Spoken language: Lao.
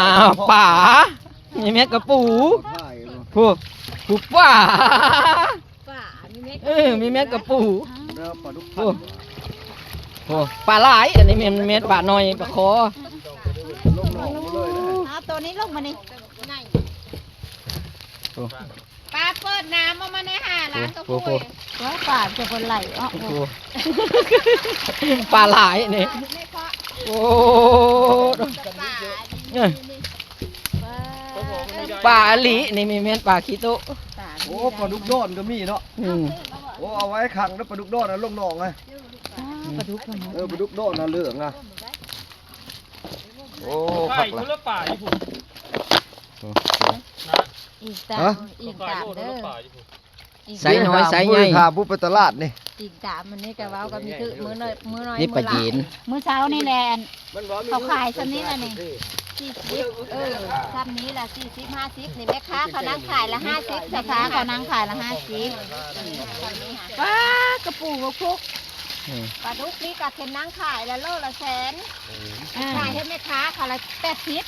ອ້າວ ປາ ມີແມງກະປູ ຜູ້ ຜູ້ ປາ ປາ ມີແມງ ເອີ ມີແມງກະປູ ແລ້ວປາດຸກພັນ ໂອ້ ໂອ້ ປາຫຼາຍ ອັນນີ້ແມ່ນ ແມ່ນປານ້ອຍ ປາຄໍ ລົງໜອງມາເລີຍນະ ເອົາໂຕນີ້ລົງມານີ້ ໂອ້ ປາເປີດນ້ຳອອກມາແດ່ຫາຫຼານໂຕໂອ້ໂຫ ໂອ້ຍ ປາຈະບໍ່ໄຫຼອອກ ໂອ້ໂຫ ປາຫຼາຍນີ້ ໂອ້ ເອີ ປາອີ່ຫຼີ ນີ້ແມ່ນປາຂີ້ໂຕະ ໂອ້ ປາດຸກດອນກໍມີເນາະ ອືມ ໂອ້ ເອົາໄວ້ຂັງເດີ ປາດຸກດອນນະ ລົງໜອງນະ ປາດຸກ ເອີ ປາດຸກດອນນະ ເຫຼືອງນະ ໂອ້ ຄັກລະ ຄົນລະປາຢູ່ພຸ້ນ ໂອ້ ນະ ອີງຕາມ ຮະ ອີງຕາມເດີ ອີງ ໄຊນ້ອຍໄຊໃຫຍ່ ຖ້າບໍ່ໄປຕະຫຼາດນີ້ ອີງຕາມ ອັນນີ້ກໍເວົ້າກັບມີຄື ມື້ນ້ອຍ ມື້ນ້ອຍ ນີ້ປາເຢັນ ມື້ເຊົ້ານີ້ແຫຼະ ເຂົາຂາຍຊ່ຳນີ້ລະນີ້ ສີ່ສິບ ເອີ ຊ່ຳນີ້ລະ ສີ່ສິບ ຫ້າສິບ ນີ້ແມ່ຄ້າເຂົານັ່ງຂາຍລະຫ້າສິບ ແມ່ຄ້າເຂົານັ່ງຂາຍລະຫ້າສິບ ປາກະປູ ບັກພຸກ ອືມ ປາດຸກນີ້ກໍເຫັນນັ່ງຂາຍລະໂລລະແສນ ເອີ ຂາຍໃຫ້ແມ່ຄ້າເຂົາລະແປດສິບ